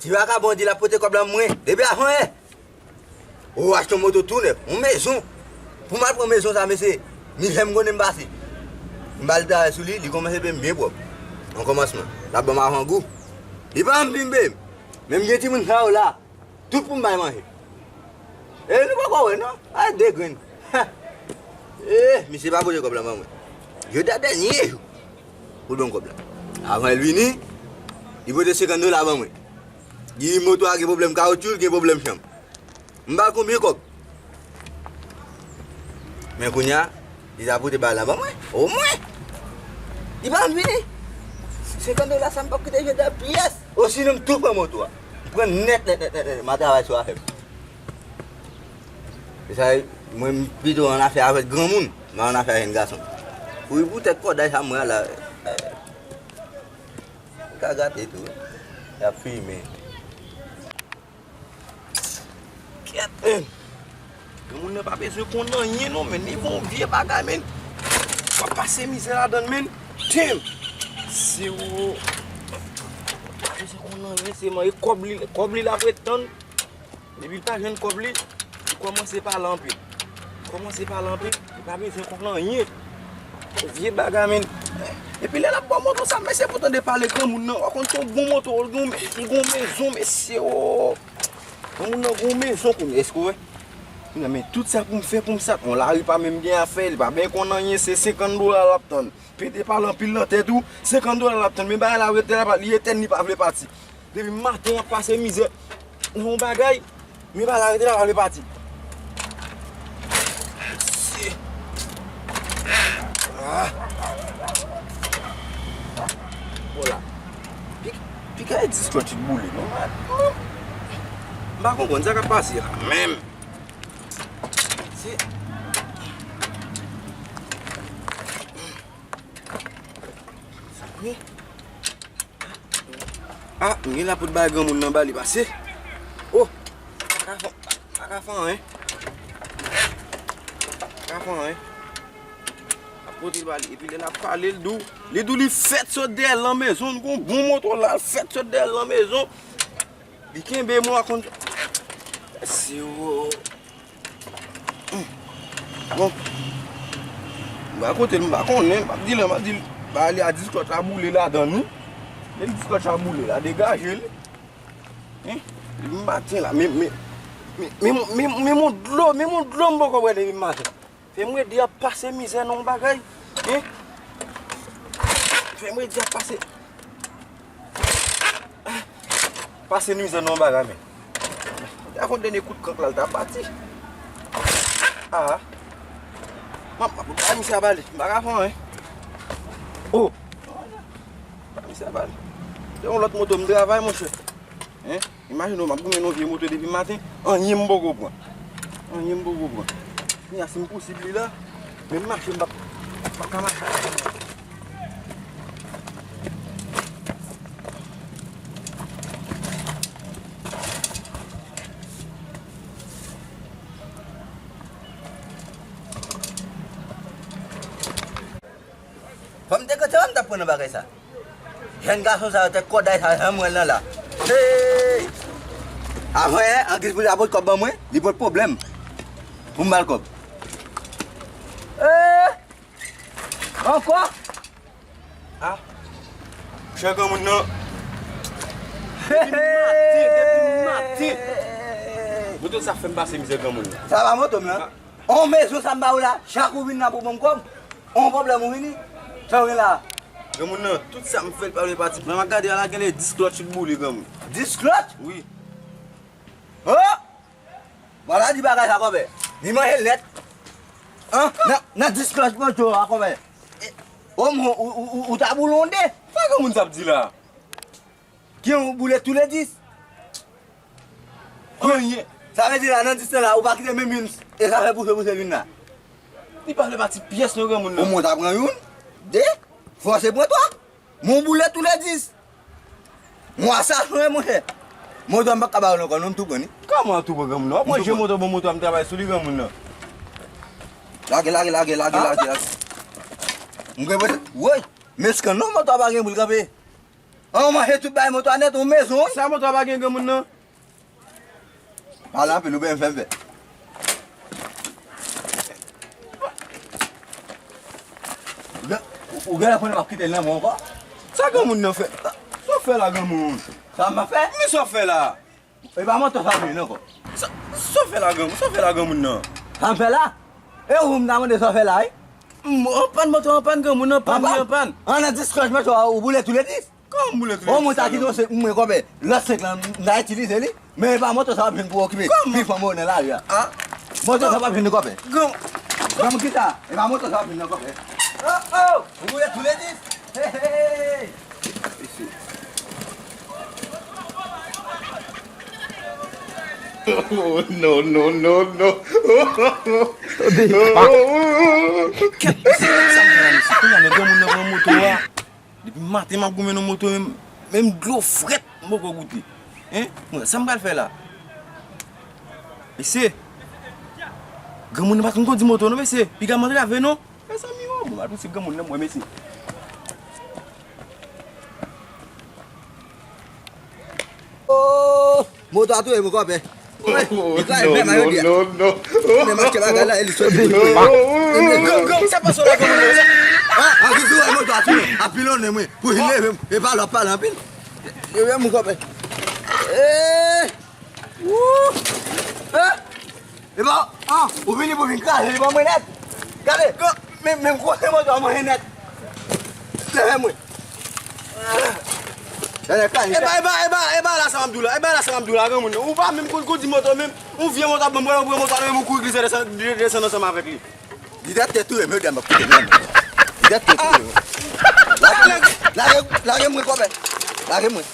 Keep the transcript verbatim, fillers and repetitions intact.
Ti vakabon di l ap pote kòb la mwen. Depi avan yè. Ou achte yon moto tou nèf, yon mezon. Pou m al pran mezon sa, mesye, mizè m konnen m pase. M ba l travay sou li, li kòmanse peye m byen pwòp. An kòmansman, l ap ban m avangou. Li pa anvi m peye m. Men m gen timoun sa yo la, tout pou m bay manje. E nou poko wè non, a de grenn. E, misye pa pote kòb la ban mwen. Jodi a dènye jou pou l ban m kòb la. Avan l vini, li pote senkant dola ban mwen. Li di moto a gen pwoblèm kawotchou, li gen pwoblèm chanm. M ba l konbyen kòb? Men kounye a, li ta pote bagay la ban mwen. Omwen! Li pa vini. Senkant dola sa m p ap kite jete pyès. Osinon m tou pran moto a. M pran nèt, nèt, nèt, nèt, nèt. M a travay sou afè m. E sa, mwen, m pito an afè avèk granmoun, men an afè a jèn gason. Kouri pou tèt kòday sa mwen la. Ou ka gate tou. Y ap fimen. Kèt, men. Granmoun nan pa bezwen konn anyen non, men li gon vye bagay, men. W ap pase mizè ladan l, men. Damn! Se ou. Pa bezwen konn anyen, se man. E kòb li, kòb li l ap ret tann. Depi l pa jwenn kòb li, li kòmanse pale anpil. Li kòmanse pale anpil, li pa bezwen konn anyen. Vye bagay, men. Epi lè l ap ba w moto sa, mesye, pou tande pale granmoun nan, w a konn se yon bon moto, li gon, li gon mezon, mesye, o. Granmoun nan gon mezon kounye, èske w wè? Kounye a, men tout sa pou m fè pou m sa, yon lari pa menm gen afè, li pa ben konn anyen, se senkant dola l ap tann. Pete pale anpil nan tèt ou, senkant dola l ap tann, men bagay la rete la, li etèn, li pa vle pati. Depi maten, y ap pase mizè nan yon bagay, men bagay la rete la, pa vle pati. Mesye. Ah. Vwala. Pi, pi ka e dis klòt boule, non? M pa konprann sa k ap pase la, menm. Se Sa vre? Ah, m gen la pou t bay granmoun nan ba li pase. Oh, pa ka fè, pa ka fè anyen. Pa ka fè anyen. Ap pote l ba li. Epi lè l ap pale, l di w, li di w li fèt sot dèyè l nan mezon, l gon bon moto la, l fèt sot dèyè l nan mezon. Li kenbe mwen a konn. Se ou. Bon. M pa kote l, m pa konnen, m ap di l, m ap di l, ba li a dis klòt la boule ladan l, wi. Depi dis klòt la boule la, degaje l. Hein? Depi maten la, men, men, men, men, men, men mon dlo, men mon dlo m poko bwè depi maten. Fè m redi ap pase mizè nan yon bagay. Hein? Fè m redi ap pase. Pase mizè nan yon bagay, men. Te avon dènye kout kank la, l ta pati. Ah. M ap, m ap bay misye a bale. M pa ka fè anyen. Oh. Bay misye a bale. Se yon lòt moto m travay, monchè. Hein? Imajine w, m ap goumen nan vye moto depi maten, anyen m poko pran. Anyen m poko pran. Kounye a, si m posib li la, menm mache m p ap, m p ap ka mache avè l. Fò m te konn se mwen m t ap pran nan bagay sa. Jèn gason sa yo, tèt kòday sa, jan m wè l lan la. Hey! Avan yè, angiz pou li ta pot kòb ban mwen, li pot pwoblèm pou m ba l kòb. Eh! Ankò? Ah! Chè granmoun nan. Depi maten, depi maten. Moto sa fè m pase mizè granmoun nan. Sa pa moto m nan. On mezon sa m ba ou la, chak ou vin la pou ban m kòb, on pwoblèm ou vini. Sa w gen la? Granmoun nan, tout sa m fè l pa vle pati. Mwen m ap gade a la genlè dis klòt chit boule granmoun. Dis klòt? Wi. Oh! Mwen ta di bagay sa kòbè. Li manje l nèt. An? Nan, nan dis klòt moto a kòbè. O mwen ou, ou, ou, ou ta boule on de. Sa granmoun sa ap di la? Ki ou boule tou le dis? Premye. Sa vle di la, nan dis lan la, ou pa kite menm youn, e sa fè pouse, pouse vin la. Li pa vle pati pyès non granmoun nan. Omwen w ta pran youn, de, fòse pran twa. Men w boule tou le dis. Mwen sa fè, monchè. Moto a m pa ka ba ou l ankò non, m tou pran li. Kòman w tou pran granmoun nan? W ap manje moto, bon moto a m travay sou li granmoun nan. Lage, lage, lage, lage, lage, lage. M gen pwete, woy, meskan non, moto a pa gen pou l kanpe. An, ou manje tout bagay moto a nèt, ou mezon, wi. Sa moto a pa gen granmoun nan? Pale anpil, ou byen fè m fè. Ou gen, ou gen lè konnen m ap kite l nan men w ankò? Sa granmoun nan fè? Sa w fè la, granmoun? Sa m ap fè? Men sa w fè la? E pa moto sa w vin ankò. Sa, sa w fè la, granmoun? Sa w fè la, granmoun nan? Sa m fè la? E ou m ta mande sa w fè la, wi? M, anpann moto, anpann granmoun, anpann, li anpann. An nan diskaj moto a, ou boule tou le dis. Kòman m boule tou le dis? Bon, mwen ta kite w senk mwen kòbè. Lòt senk lan, m ta itilize li. Men e pa moto sa w ap jwenn pou w okipe fi fanm ou nan lari a. Ah. Moto sa w ap jwenn li kòbè. Granmoun ki sa? E pa moto sa w ap jwenn nan kòbè. Oh, oh! Ou boule tou le dis. Hey, hey, hey. Oh, no, no, no, no. Kèt, sa m pran la, mesye. Kounye a, men granmoun nan pran moto a. Depi maten, m ap goumen nan moto, menm, menm dlo frèt, m poko goute. Hein? Mwen, sa m pral fè la? Mesye, granmoun nan pa konn kondui moto, non, mesye. Piga m antrave, non. Mezanmi, o, bon, m al pouse granmoun nan, mwen, mesye. Oh, moto a touye m, kòbè. Wi, li ka fè mal jodi a. Konnen manke bagay la, e li soti pou li. Granmoun, sa pase w la, granmoun nan? Ah, an ki sou moto a touye m, a pilonnen mwen, pou vin leve m, e pa lè w ap pale anpil. Leve m, kòbè. Eh! Wouh! Eh! E pa, ah, ou vini pou vin kraze li ban mwen nèt. Gade, men, men kote moto a mwen nèt. Leve mwen. Gade, kay. E ba, e ba, e ba, e ba la sa m ap di w la, e ba la sa m ap di w la, granmoun nan. Ou pa menm konn kondui moto menm, ou vye moto ap ban m, ou pran moto a, ou kouri glise desann, desann ansanm avèk li. Li tèt tèt touye m, yo di a m ap kite m. Li tèt tèt touye m. Lage, lage, lage mwen, kòbè. Lage mwen.